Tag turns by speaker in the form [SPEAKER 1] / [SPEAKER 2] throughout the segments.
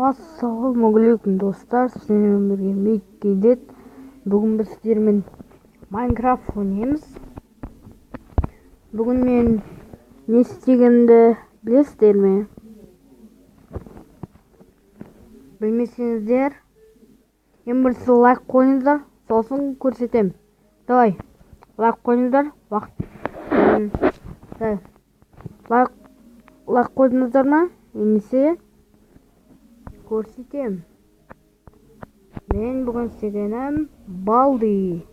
[SPEAKER 1] Ассалаумағалейкум достар, сіздермен бірге Микки. Бүгін біз сіздермен Майнкрафт ойнаймыз. Бүгін мен не істегенімді білесіздер ме? Білмесеңіздер, ең бірінші лайк қойыңыздар, сосын көрсетемін. Давай, лайк қойыңыздар. Уақыт. Лайк қойдыңыздар ма? Ендеше көрсетемін. Мен бүгін істегенім Балди.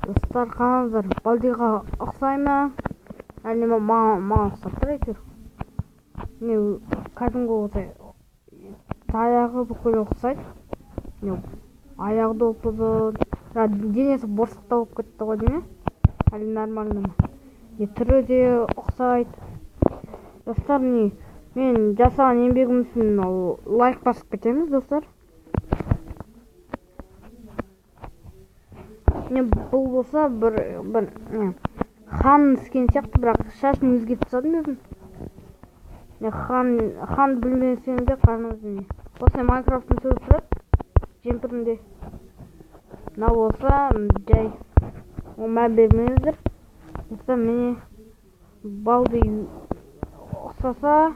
[SPEAKER 1] Достар, қараңыздар, Балдиға ұқсай ма? Әлде маған ұқсап тұр әйтеуір. Міне, кәдімгі осылай таяғы бүкіл ұқсайды. Міне, аяғы да ұзын. Денесі борсықтау болып кетті ғой деймін. Әлі нормально ма? Не, түрі де ұқсайды. Достар, міне, мен жасаған еңбегім үшін лайк басып кетеміз, достар. Міне, бұл болса бір не, хан түскен сияқты, бірақ шашын өзгертіп тастадым өзім. Не, хан білмесеңіздер, қараңыз, міне. Осындай Майнкрафттың сөзі тұрады жемпірінде. Мынау болса жай, оған мән бермеңіздер. Достар, міне, Балди ұқсаса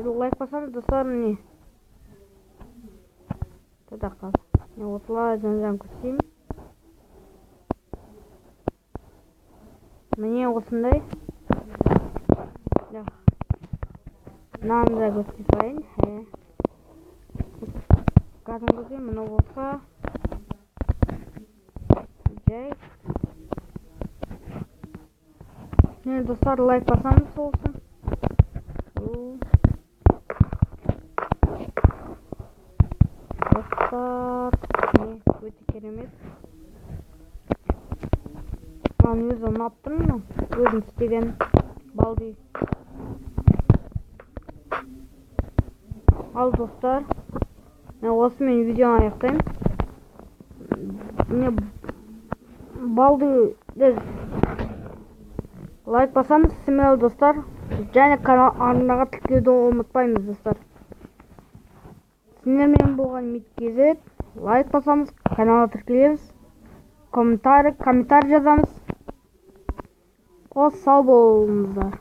[SPEAKER 1] лайк басамыз, достар. Міне, тоқта, мен осылай жан-жағын көрсетейін. Міне, осындай. Мынаны да көрсете салайын. Кәдімгідей мынау болса жай. Міне, достар, лайк басамыз болсын. Достар, міне, өте керемет. Маған өзі ұнап тұр мынау. Өзім істеген Балди. Ал, достар, мен осымен видеоны аяқтаймын. Міне, Балдиді лайк басамыз, смело, достар. Және канал арнаға тіркелуді ұмытпаймыз, достар. Сіздермен болған Микки. Лайк басамыз, каналға тіркелеміз, комментарий жазамыз. Қос, сау болыңыздар.